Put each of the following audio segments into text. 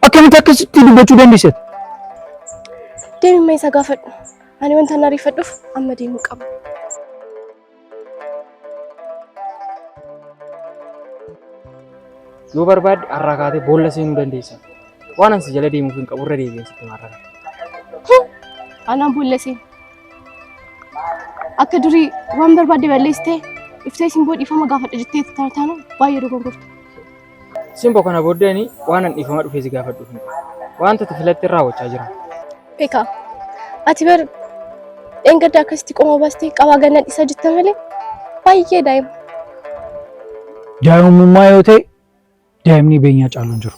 Akkamitti akkasitti dubbachuu dandeessa? Deemi mee isa gaafadhu. Ani wanta na ariifadhuuf amma deemuu qaba. Yoo barbaadde har'aa kaatee boolla seenuu dandeessa. Waan an si jala deemuuf hin qabu irra deebi'een sitti himaa har'a. Anaan boolla seenu. Akka durii waan barbaadde balleessitee dhuftee simboo dhiifama gaafadha jettee taanaan baay'ee dogongorta. Simbo kana booddee ani waan an dhiifama dhufee si gaafadhuuf hin qabu. Wanta ati filatte raawwachaa jira. Beekaa ati bar dheengadda akkasitti qoma baastee qabaa ganna dhiisaa jetta malee baay'ee daa'ima. Daa'imummaa yoo ta'e daa'imni beenyaa caalu hin jiru.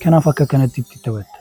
Kanaaf akka kanatti itti taphatta.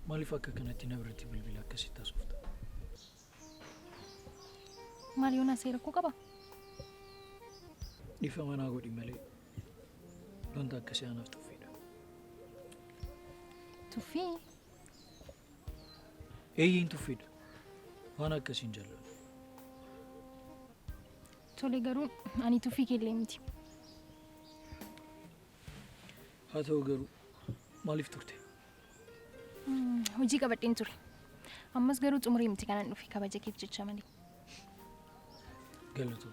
Maaliif akka kanatti na biratti bilbila akkasitti haasofta? Maal yoon haasa'e rakkoo qaba? Dhiifama naa godhi malee wanta akkasii anaaf tuffiidha. Tuffii? Eeyyeen tuffiidha. Waan akkasii hin jaalladhu. Tole garuu ani tuffii keellee miti. Haa ta'u garuu maaliif turte? Hojii qabadheen ture. Ammas garuu xumuree miti kanan dhufe kabaja keef jecha malee. Galatoo.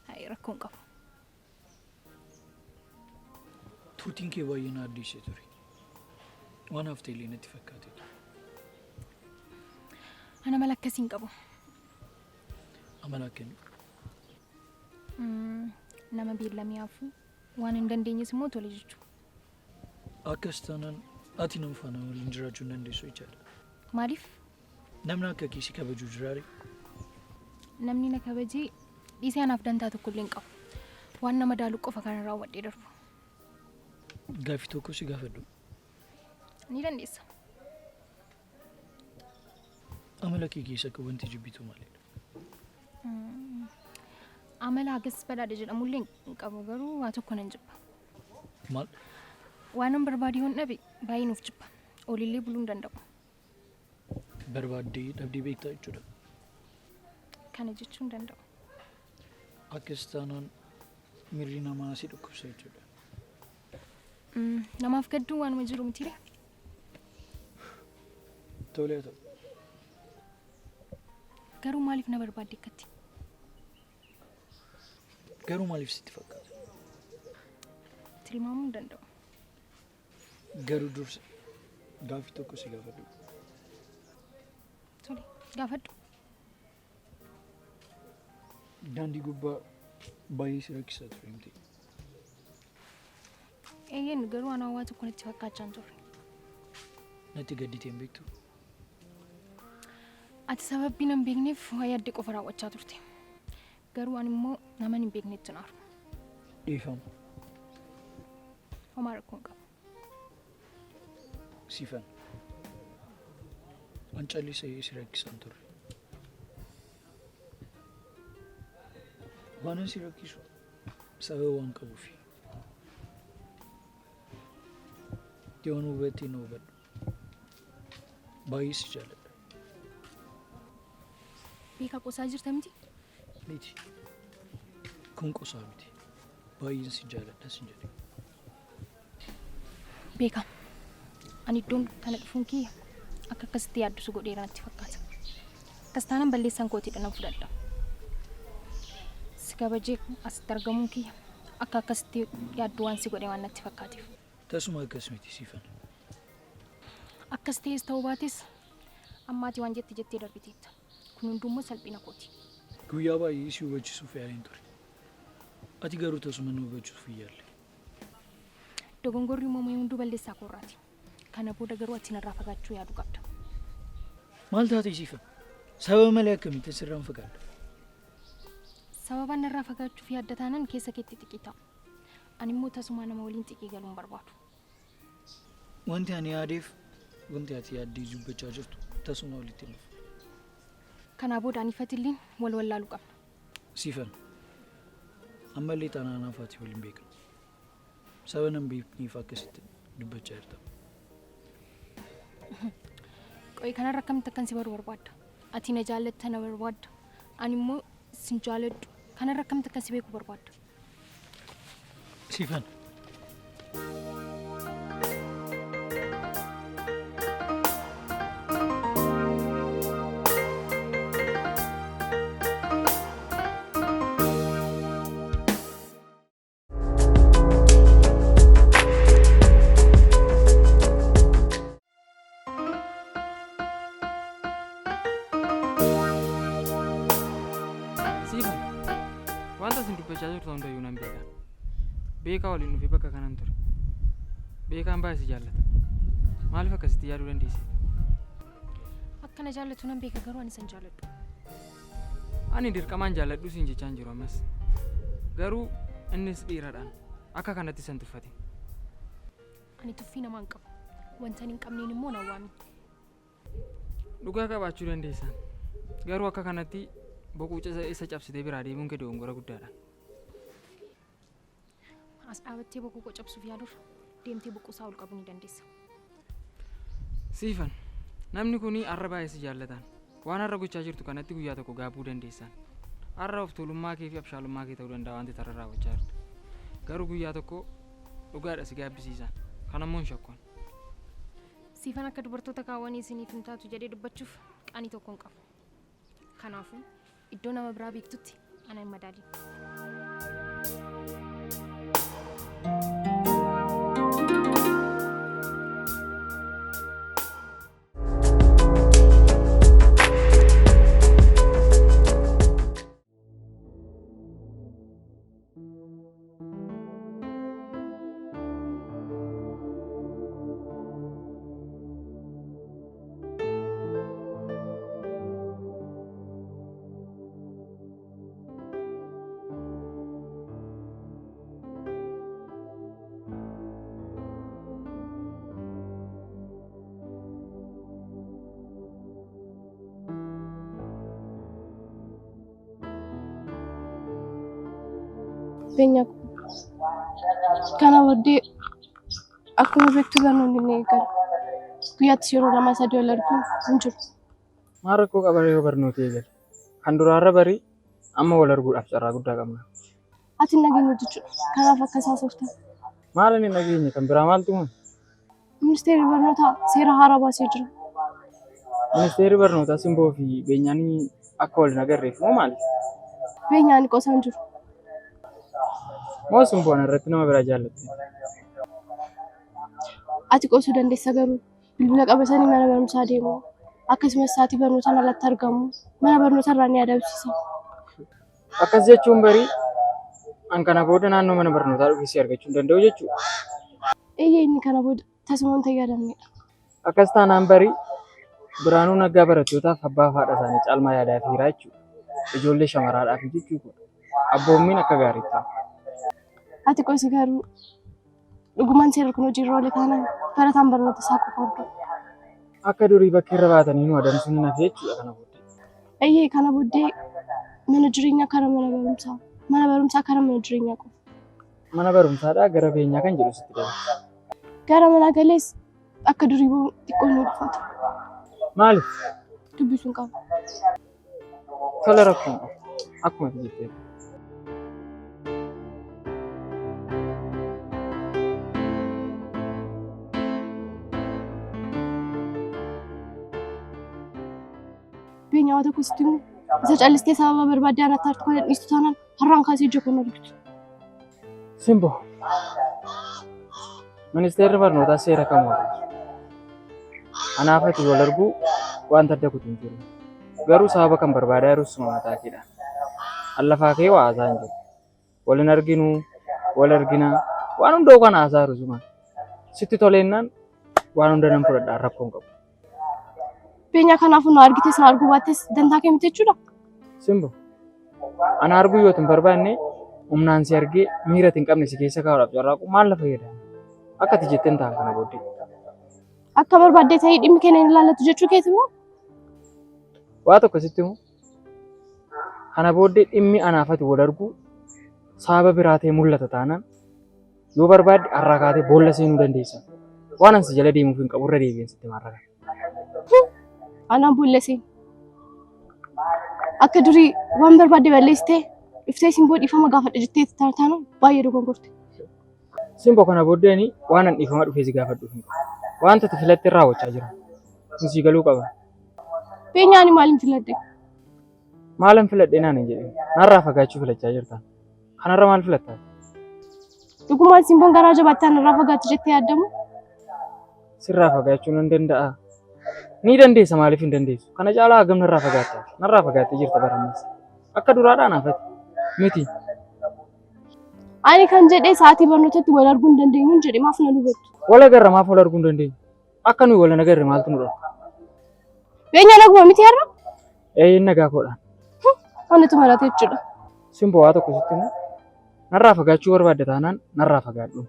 Hayi rakkoo hin qabu. Turtiin kee baay'ee na addeessee ture. Waan hafte illee natti fakkaatee ture. Ana mala akkasii hin qabu. Amala akkamii? Nama beellamee hafu waan hin dandeenyes immoo tole jechuudha. Akkas taanaan ati nama faana waliin jiraachuu hin dandeessu jechaadha. Maaliif? Namni akka kee si kabaju jiraare? Namni na kabajee dhiisee anaaf dantaa tokko illee hin qabu. Waan nama daalu qofa kan raawwadhee darbu. Gaaffii tokko si gaafadhu. Ni dandeessa. Amala kee keessa akka wanti jibbitu maalidha? Amala hagas badhaadhe jedhamullee hin qabu garuu waa tokko nan jibba. Maal? Waanan barbaade yoon dhabe baay'ee nuuf jibba. Olillee buluu hin danda'u. Barbaaddee dhabdee beektaa jechuudha. Kana jechuu hin danda'u. Akkas taanaan miirri namaa si dhukkubsa jechuudha. Namaaf gadduun waanuma jiru mitiire? Tole haa ta'u. Garuu maaliif na barbaadde akkatti? Garuu maaliif sitti fakkaata? Tilmaamuu hin danda'u. Garuu dursa gaaffii tokko si gaafadhu. Tole, gaafadhu. Daandii gubbaa baay'ee si rakkisaa ture miti. Eeyyeen garuu anaa waa tokko natti fakkaachaa hin turre. Natti gadditee hin beektu? Ati sababii nan beekneef waa yaadde qofa raawwachaa turte. Garuu ani immoo naman hin beeknetti naaru. Dhiifama. Homaa rakkoo hin qabu. Siifan. An callisee si rakkisaa hin turre. Waanan si rakkisu sababa waan qabuufi. Yoon hubatte na hubadhu. Baay'ee si jaalladha. Beekaa qosaa jirta miti? Miti. Kun qosaa miti. Baay'een si jaalladha sin jedhe. Beekaa. Ani iddoon kana dhufuun kiyya akka akkasitti yaaddu si godheera natti fakkaata. Akkas taanaan balleessaan kootiidha nan fudhadha. Si kabajee asitti argamuun kiyya akka akkasitti yaaddu waan si godhe waan natti fakkaateef. Tasuma akkas miti Siifan. Akkas ta'es ta'uu baates ammaatii waan jette jettee darbiteetta. Kun hundummoo salphina kooti. Guyyaa baay'ee si hubachiisuuf yaaleen ture. Ati garuu tasuma na hubachiisuuf hin yaalle. Dogongorri uumame hunduu balleessaa koorraati. Kana booda garuu ati narraa fagaachuu yaaduu qabda. Maal taate Siifan? Sababa malee akkamitti sirraan fagaadha? Sababa narraa fagaachuuf yaadda taanaan keessa keetti xiqii ta'a. Ani immoo tasumaa nama waliin xiqii galuu hin barbaadu. Wanti ani yaadeef wanti ati yaaddee dubbachaa jirtu tasuma walitti hin dhufu. Kanaa booda ani fatilliin wal wallaaluu qabna. Siifan, ammallee taanaan anaaf ati wal hin beeknu. Saba nan beekneef akkasitti dubbachaa jirta. Qo'i kanarra akkamitti akkan si baruu barbaadda? Ati na jaallatta na barbaadda. Ani immoo sin jaaladhu. Kanarra akkamitti akkan si beekuu barbaadda? Siifan. Siifan, wanta isin dubbachaa jirtu hundayyuu nan beeka. Beekaa waliin dhufee bakka kanan ture. Beekaan baay'ee si jaallata. Maaliif akkasitti yaaduu dandeesse? Akka na jaallatu nan beeka garuu ani san jaalladhu. Ani dirqamaan jaalladhu siin jechaan jiru ammas. Garuu innis dhiiradhaan akka kanatti san tuffatin. Ani tuffii namaa hin qabu. Wanta hin qabneen immoo na waami. Dhugaa qabaachuu dandeessaan. Garuu akka kanatti boquu isa cabsitee biraa deemuun kee dogongora guddaadha. As dhaabattee boquu koo cabsuuf yaaduuf deemtee boquu isaa ol qabuu ni dandeessa. Siifan, namni kun har'a baay'ee si jaallatan. Waan har'a gochaa jirtu kanatti guyyaa tokko gaabbuu dandeessan. Har'a of tuulummaa kee fi abshaalummaa kee ta'uu danda'a wanti tarra raawwachaa jirtu. Garuu guyyaa tokko dhugaadha si gaabbisiisan. Kanammoo hin shakkuun. Siifan akka dubartoota kaawwanii isiniif hin taatu jedhee dubbachuuf qaanii tokko hin qabu. Kanaafuu iddoo nama biraa beektutti ana hin madaalin. Beenyaa kana booddee akkuma beektu barnoonni ni eegala. Guyyaatti yeroo 2 3 wal arguun hin jiru. Maal rakkoo qaba yoo barnoota eegale? Kan duraarra barii amma wal arguudhaaf carraa guddaa qabna. Ati hin dhageenye jechuudha. Kanaaf akkas haasofta. Maal inni dhageenye kan biraa maaltu uumame? Ministeerri barnootaa seera haaraa baasee jira. Ministeerri barnootaa Simboo fi Beenyaan akka wal hin agarreef moo maaliif? Beenyaan qosaan jiru. Moo Simboon irratti nama biraa jaallatte? Ati qosuu dandeessa garuu bilbila qabatanii mana barumsaa deemu. Akkasumas sa'aatii barnootaan alatti argamu. Mana barnootaa irraa ni adabsiisa. Akkas jechuun barii an kana booda naannoo mana barnootaa dhufee si argachuu hin danda'u jechuudha. Eeyyee inni kana booda tasuma wanta yaadamnedha. Akkas taanaan barii Biraanuu Naggaa barattootaaf abbaa fi haadha isaanii caalmaa yaadaa fi hiraa jechuudha. Ijoollee shamaraadhaaf jechuudha. Abboommiin akka gaariitti. Ati qosi garuu dhugumaan seerri kun hojiirra oole taanaan barataan barnoota isaa qofa hordofa. Akka durii bakka irra baatanii nu adamsuun hin hafe jechuudha kana booddee. Eeyyee kana booddee mana jireenyaa kara mana barumsaa, mana barumsaa kara mana jireenyaa qofa. Mana barumsaadhaa gara Beenyaa kan jedhu sitti dabala. Gara manaa galees akka durii xiqqoo nu ulfaata. Maaliif? Dubbisuun qaba. Tola rakkoon qabu. Akkuma ati jettee. Beenyaa waa tokko sitti himu. Isa callistee sababa barbaaddee anatti aartu kana dhiistu taanaan har'aan kaasee ija koo hin argitu. Simbo. Ministeerri barnootaa seera kam hordofu? Anaaf ati wal arguu wanta adda kutu hin jiru. Garuu sababa kan barbaadaa jiru suma mataa keedha. An lafaa kee waa haasaa hin jiru. Wal hin arginu, wal argina, waan hunda kan haasaa jiru suma. Sitti toleennaan waan hunda nan fudhadha rakkoo hin qabu. Beenyaa kanaafuu na argites na arguu baattes dantaa kee miti jechuudha. Simbo, ana arguu yoo hin barbaanne humnaan si argee miira hin qabne si keessa kaa'uudhaaf carraaqu maal na fayyada? Akka ati jetteen ta'an kana booddee. Akka barbaaddee ta'ee dhimmi keenya hin ilaallatu jechuu keeti moo? Waa tokko sitti himu. Kana booddee dhimmi anaaf ati wal arguu sababa biraa ta'ee mul'ata taanaan yoo barbaadde har'aa kaatee boolla seenuu dandeessa. Waan ansi jala deemuuf hin qabu irra deebi'een sitti maarra. Anaan boolla seenu. Akka durii waan barbaadde balleessitee dhuftee simboo dhiifama gaafadha jettee taanaan baay'ee dogongorte. Simbo kana booddeen waan an dhiifama dhufee si gaafadhuuf hin qabu. Wanta ati filatte raawwachaa jira. Kun sii galuu qaba. Beenyaa ani maaliin filadhe? Maalan filadhe naan hin jedhin. Narraa fagaachuu filachaa jirta. Kanarra maal filatta? Dhugumaan simboon garaa jabaattee anarraa fagaatti jettee yaaddamu? Sirraa fagaachuu nan danda'a. Ni dandeessa maaliif hin dandeessu? Kana caalaa hagam narraa fagaatta? Narraa fagaattee jirta barammas. Akka duraadhaa naafati. Miti. Ani kan jedhee sa'aatii barnootatti wal arguu hin dandeenyu hin jedhe maaf na hubattu? Wal agarra maaf wal arguu hin dandeenyu? Akka nuyi wal hin agarre maaltu nu dhorka? Beenyaa naguma miti har'a? Eeyyeen nagaa koodha. Anatu marate jechuudha. Simbo waa tokko sitti himu. Narraa fagaachuu barbaadda taanaan narraa fagaadhu.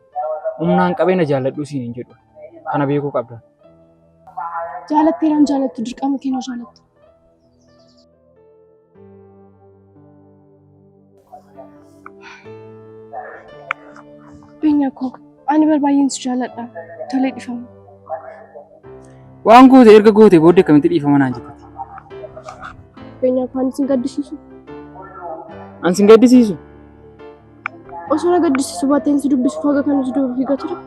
Humnaan qabee na jaalladhu siin hin jedhu. Kana beekuu qabda. Jaalattee naan jaalattu dirqama kee na jaalattu. Beenyaa koo ani bar baay'een si jaaladha. Tolee dhiifama. Waan goote erga goote booddee akkamitti dhiifama naan jettati? Beenyaa koo ani sin gaddisiisu. An sin gaddisiisu? Osoo na gaddisiisu baatteen si dubbisuuf haga kana si duuba fiigaa ture.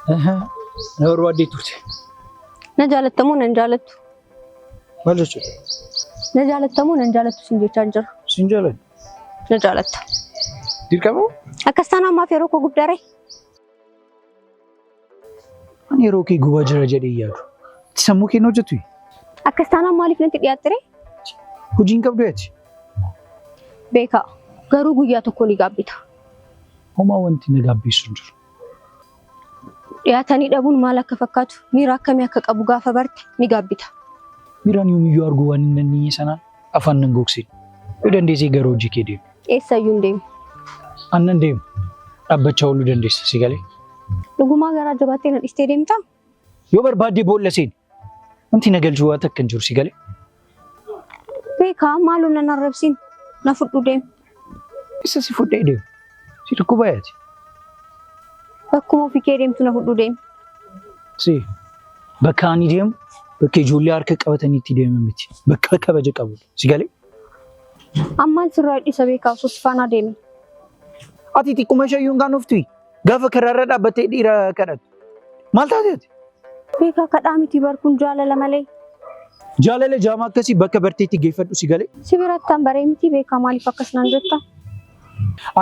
Na barbaaddee turte. Na jaalattamoo nan jaalattu? Maal jechuudha? Na jaalattamoo nan jaalattu siin jechaa jira. Siin jaaladha. Na jaalatta. Dirqama? Akkas taanaan maaf yeroo koo gubdaa ree? Ani yeroo kee gubaa jira jedhee yaadu. Sammuu kee hin hojjetu. Akkas taanaan maaliif natti dhiyaatte ree? Hojii hin qabdu ati. Beekaa garuu guyyaa tokko ni gaabbita. Homaa wanti na gaabbisu hin jiru. Dhiyaatanii dhabuun maal akka fakkaatu miira akkamii akka qabu gaafa barte ni gaabbita. Miiraan yoomiyyuu arguu waan hin dandeenye sanaan afaan nan gogsin. Yoo dandeessee gara hojii kee deemi. Eessayyuu hin deemu. Annan deemu. Dhaabbachaa ooluu dandeessa si galee. Dhugumaa garaa jabaattee na dhiistee deemtaa? Yoo barbaaddee boolla seeni. Wanti na galchu waan takka hin jiru si galee. Beekaa maaloo nan arrabsiin na fudhu deemi. Isa si fudhee deemu. Si dhukkuba yaati. Bakkuma ofii kee deemtu na fudhu deemi. Si bakka ani deemu bakka ijoollee harka qabatanii itti deeman miti. Bakka kabaja qabu. Si galee. Ammaan sirraa dhisa beekaa osoo si faanaa deeme. Ati xiqquma isheeyyuu hin qaanoftu. Gaafa karaarra dhaabbattee dhiira kadhattu. Maal taate ati? Beekaa kadhaa miti bar kun jaalala malee. Jaalala jaamaa akkasii bakka barteetti geeffadhu si galee. Si biratti an baree miti beekaa maaliif akkas naan jetta?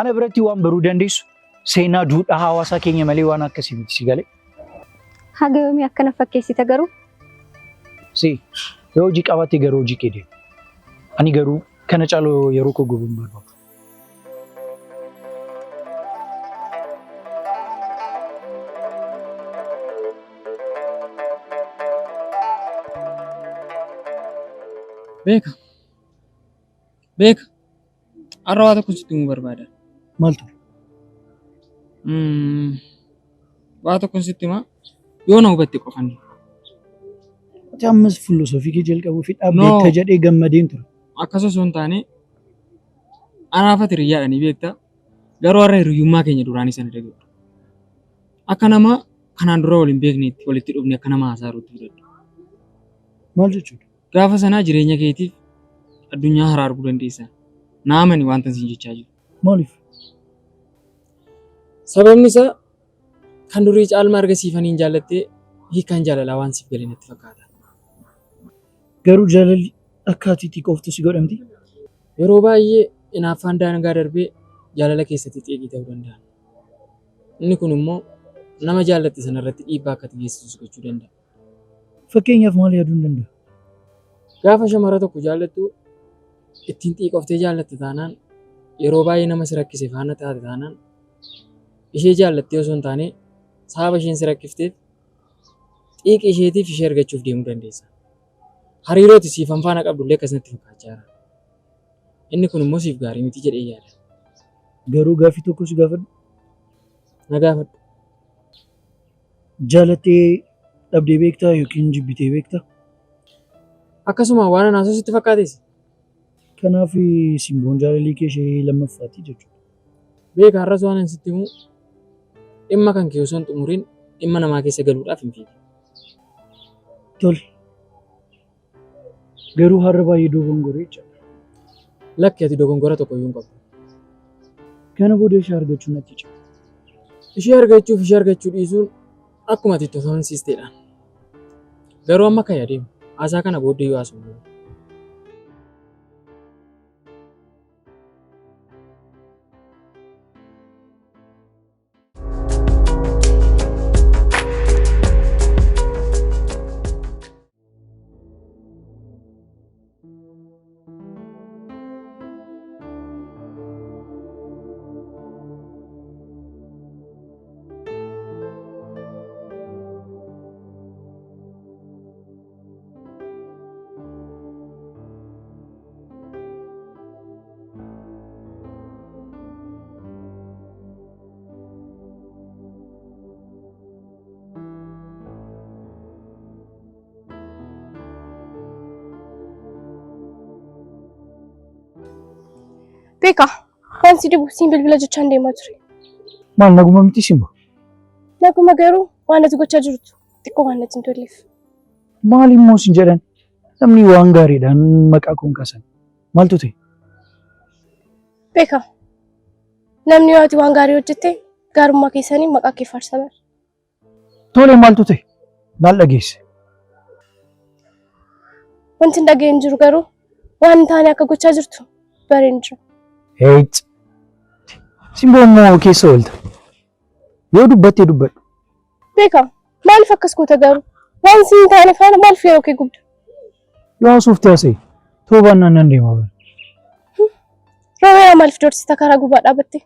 Ana biratti waan baruu dandeessu seenaa duudhaa hawaasaa keenya malee waan akkasii miti si galee. Haga yoomii akkana fakkeessita garuu? Si yoo hojii qabaatte gara hojii kee deemi. Ani garuu kana caaluu yeroo koo gubuu hin barbaadu. Beeka. Beeka. Har'a waa tokko sitti himuu barbaada. Maaltu? Waa tokko sitti himaa yoo na hubatte qofan. Ati ammas filosofii kee jalqabuu fi dhaabbatta jedhee gammadeen ture. Akkas osoo hin taane anaaf ati hiriyyaadha ni beekta. Garuu har'a hiriyyummaa keenya duraanii sana dagalu. Akka nama kanaan dura wal hin beekneetti walitti dhufne akka nama haasaaruutti fudhadhu. Maal jechuudha? Gaafa sanaa jireenya keetiif addunyaa haaraa arguu dandeessa. Na amani wanta siin jechaa jiru. Maaliif? Sababni isaa kan durii caalmaa erga siifaniin jaallattee hiikkaan jaalalaa waan siif gale natti fakkaata. Garuu jaalalli akka ati itti qoftu si godhamti. Yeroo baay'ee hinaaffaan daangaa darbee jaalala keessatti xiiqii ta'uu danda'a. Inni kun immoo nama jaallatte sanarratti dhiibbaa akka geessisu gochuu danda'a. Fakkeenyaaf maal yaaduu hin danda'a? Gaafa shamara tokko jaallattu ittiin xiiqoftee jaallatte taanaan yeroo baay'ee nama si rakkise faana taate taanaan ishee jaallattee osoo hin taane sababa isheen si rakkifteef xiiqii isheetiif ishee argachuuf deemuu dandeessa. Hariirooti siifan faana qabdullee akkasumatti fakkaachaa jira. Inni kun immoo siif gaarii miti jedhee yaada. Garuu gaaffii tokko si gaafadhu. Na gaafadhu. Jaalattee dhabdee beektaa yookiin jibbitee beektaa? Akkasuma waan anaasuu sitti fakkaates. Kanaaf simboon jaalalii kee ishee lammaffaati jechuudha. Beeka har'as waan ani sitti himu dhimma kan kee osoo hin xumuriin dhimma namaa keessa galuudhaaf hin fiigin. Tole. Garuu har'a baay'ee dogongoree jechuudha. Lakki ati dogongora tokko iyyuu hin qabdu. Kana booda ishee argachuu natti cima. Ishee argachuuf ishee argachuu dhiisuun akkuma ati itti of amansiisteedha. Garuu amma kan adeemu haasaa kana booddee yoo haasofnu. Beekaa waan si dhibu siin bilbila jechaan deemaa ture. Maal naguma miti simbo? Naguma garuu waan ati gochaa jirtu xiqqoo waan natti hin tolleef. Maal immoo sin jedhan? Namni waan gaariidhaan maqaa koon kaasan. Maaltu ta'e? Beekaa namni yoo ati waan gaarii hojjette gaarummaa keessanii maqaa kee faarsa bara. Tole maaltu ta'e? Maal dhageesse? Wanti hin dhaga'in jiru garuu waan hin taane akka gochaa jirtu bareen jira. Heet. Simboo immoo keessa oolta. Yoo dubbatte dubbadhu. Beekaa maaliif akkas goota garuu? Waan si hin taane faana maaliif yeroo kee gubda? Yoo haasofte haasa'e. Ta'uu baannaan nan deema bara. Roobeeraa maaliif doorsista karaa gubbaa dhaabatte?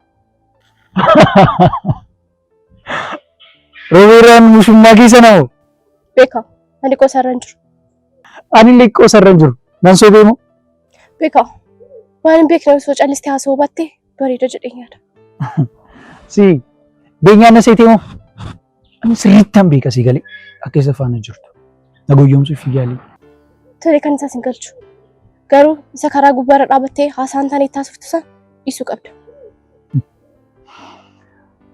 Roobeeraan mushummaa keessa nama. Beekaa ani qosaarra hin jiru. Ani illee qosaarra hin jiru. Nan sobee moo? Beekaa waan hin beekne osoo callistee haasa'uu baatte bareeda jedheen yaada. Si beenyaan na seetee moo? Ani sirriittan beeka si galee akka isa faana jirtu. Na goyyomsuuf yaalii. Tole kan isaas hin galchu. Garuu isa karaa gubbaarra dhaabattee haasaa hin taane itti haasoftu san dhiisuu qabda.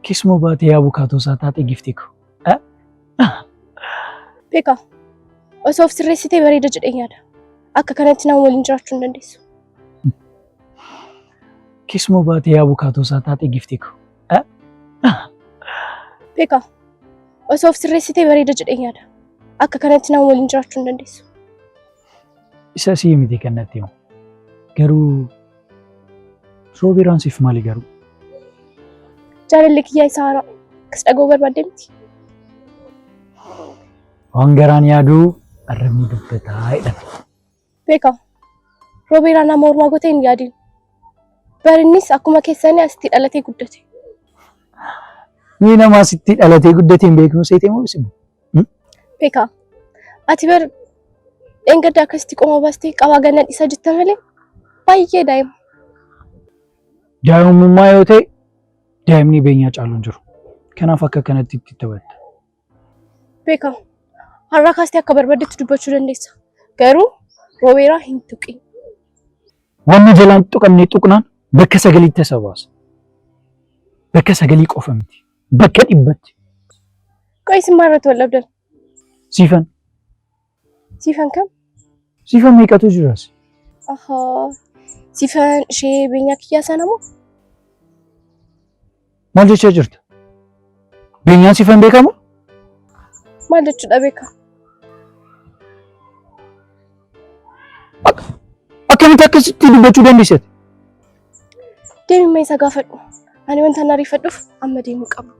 Keessumaa baatee abukaatoo isaa taatee giftii koo. Beekaa osoo of sirreessitee bareeda jedheen yaada. Akka kanatti nama waliin jiraachuu hin dandeessu. Keessumaa baatee abukaatoo isaa taatee giftii koo. Beekaa osoo of sirreessitee bareeda jedheen yaada. Akka kanatti nama waliin jiraachuu hin dandeessu. Isa sii miti kan natti himu. Garuu roobeeraan siif maali garuu? Jaalalli kiyyaa isa haaraa. Akkas dhaga'uu barbaadde miti. Waan garaan yaaduu arrabni dubbataa jedhama. Beekaa roobeeraan nama ormaa gootee hin yaadin. Barinnis akkuma keessanii asitti dhalatee guddate. Mee nama asitti dhalatee guddate hin beeknu seetee moo isin? Beekaa ati bar dheengadda akkasitti qoma baastee qabaa ganna dhiisaa jetta malee baay'ee daa'ima. Daa'imummaa yoo ta'e daa'imni beenyaa caalu hin jiru. Kanaaf akka kanatti itti taphatta. Beekaa har'aa kaastee akka barbaaddetti dubbachuu dandeessa. Garuu roobeeraa hin tuqin. Wanni jalaan tuqamne tuqnaan bakka sagaliitti tasa baasa. Bakka sagalii qofa miti. Bakka dhibbatti. Qoy isin maal irratti wal dhabdan? Siifan. Siifan kam? Siifan meeqatu jiras? Ahaa. Siifan ishee beenyaa kiyyaa sana moo? Maal jechaa jirta? Beenyaan siifan beekamu? Maal jechuudha beekaa? Akkamitti akkasitti dubbachuu dandeessati? Deemi mee isa gaafadhu. Ani wanta na ariifadhuuf amma deemuu qaba.